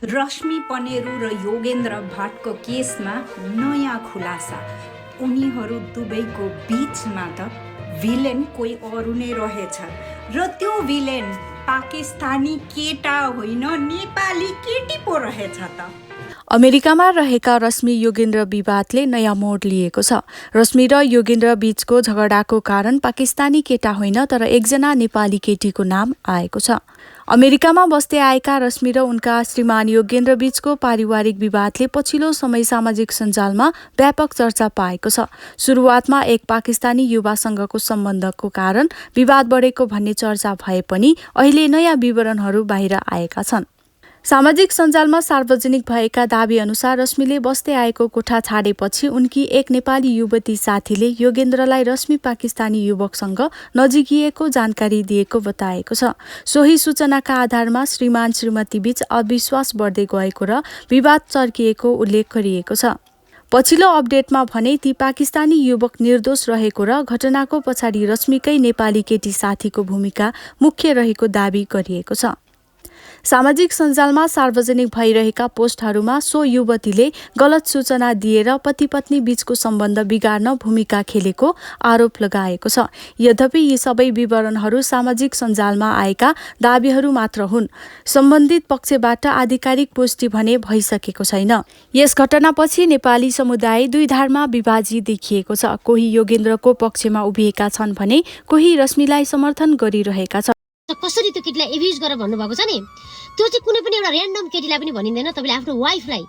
रश्मि पनेरू र योगेन्द्र भट्टको केसमा नयाँ खुलासा। उनीहरू दुवैको बीचमा त भिलेन कोही अरू नै रहेछ र त्यो भिलेन पाकिस्तानी केटा होइन, नेपाली केटी पो रहेछ त। अमेरिकामा रहेका रश्मि योगेन्द्र विवादले नयाँ मोड लिएको छ। रश्मि र योगेन्द्र बीचको झगडाको कारण पाकिस्तानी केटा होइन तर एकजना नेपाली केटीको नाम आएको छ। अमेरिकामा बस्दै आएका रश्मि र उनका श्रीमान योगेन्द्र बीचको पारिवारिक विवादले पछिल्लो समय सामाजिक सञ्जालमा व्यापक चर्चा पाएको छ। सुरुवातमा एक पाकिस्तानी युवासँगको सम्बन्धको कारण विवाद बढेको भन्ने चर्चा भए पनि अहिले नयाँ विवरणहरू बाहिर आएका छन्। सामाजिक सञ्जालमा सार्वजनिक भएका दावी अनुसार रश्मिले बस्दै आएको कोठा छाडेपछि उनकी एक नेपाली युवती साथीले योगेन्द्रलाई रश्मि पाकिस्तानी युवकसँग नजिकिएको जानकारी दिएको बताएको छ। सोही सूचनाका आधारमा श्रीमान श्रीमती बीच अविश्वास बढ्दै गएको र विवाद चर्किएको उल्लेख गरिएको छ। पछिल्लो अपडेटमा भने ती पाकिस्तानी युवक निर्दोष रहेको र घटनाको पछाडि रश्मिकै नेपाली केटी साथीको भूमिका मुख्य रहेको दावी गरिएको छ। सामाजिक सञ्जालमा सार्वजनिक भइरहेका पोस्टहरूमा सो युवतीले गलत सूचना दिएर पति पत्नी बीचको सम्बन्ध बिगार्न भूमिका खेलेको आरोप लगाएको छ। यद्यपि यी सबै विवरणहरू सामाजिक सञ्जालमा आएका दावीहरू मात्र हुन्। सम्बन्धित पक्षबाट आधिकारिक पुष्टि भने भइसकेको छैन। यस घटनापछि नेपाली समुदाय दुई धारमा विभाजित देखिएको छ। कोही योगेन्द्रको पक्षमा उभिएका छन् भने कोही रश्मिलाई समर्थन गरिरहेका छन्। कसरी त्यो केटीलाई एब्युज गरेर भन्नुभएको छ नि, त्यो चाहिँ कुनै पनि एउटा ऱ्यान्डम केटीलाई पनि भनिँदैन। तपाईँले आफ्नो वाइफलाई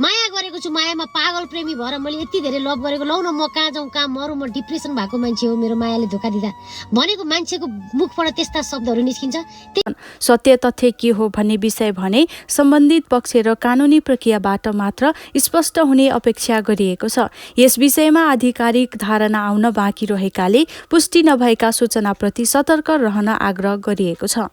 माया गरेको छु, मायामा पागल प्रेमी भएर मैले यति धेरै लभ गरेको, लौ न म कहाँ जाउँ, कहाँ मरौँ, म डिप्रेसन भएको मान्छे हो, मेरो मायाले धोका दिँदा भनेको मान्छेको मुखबाट त्यस्ता शब्दहरू निस्किन्छ। सत्य तथ्य के हो भन्ने विषय भने सम्बन्धित पक्ष र कानुनी प्रक्रियाबाट मात्र स्पष्ट हुने अपेक्षा गरिएको छ। यस विषयमा आधिकारिक धारणा आउन बाँकी रहेकाले पुष्टि नभएका सूचनाप्रति सतर्क रहन आग्रह गरिएको छ।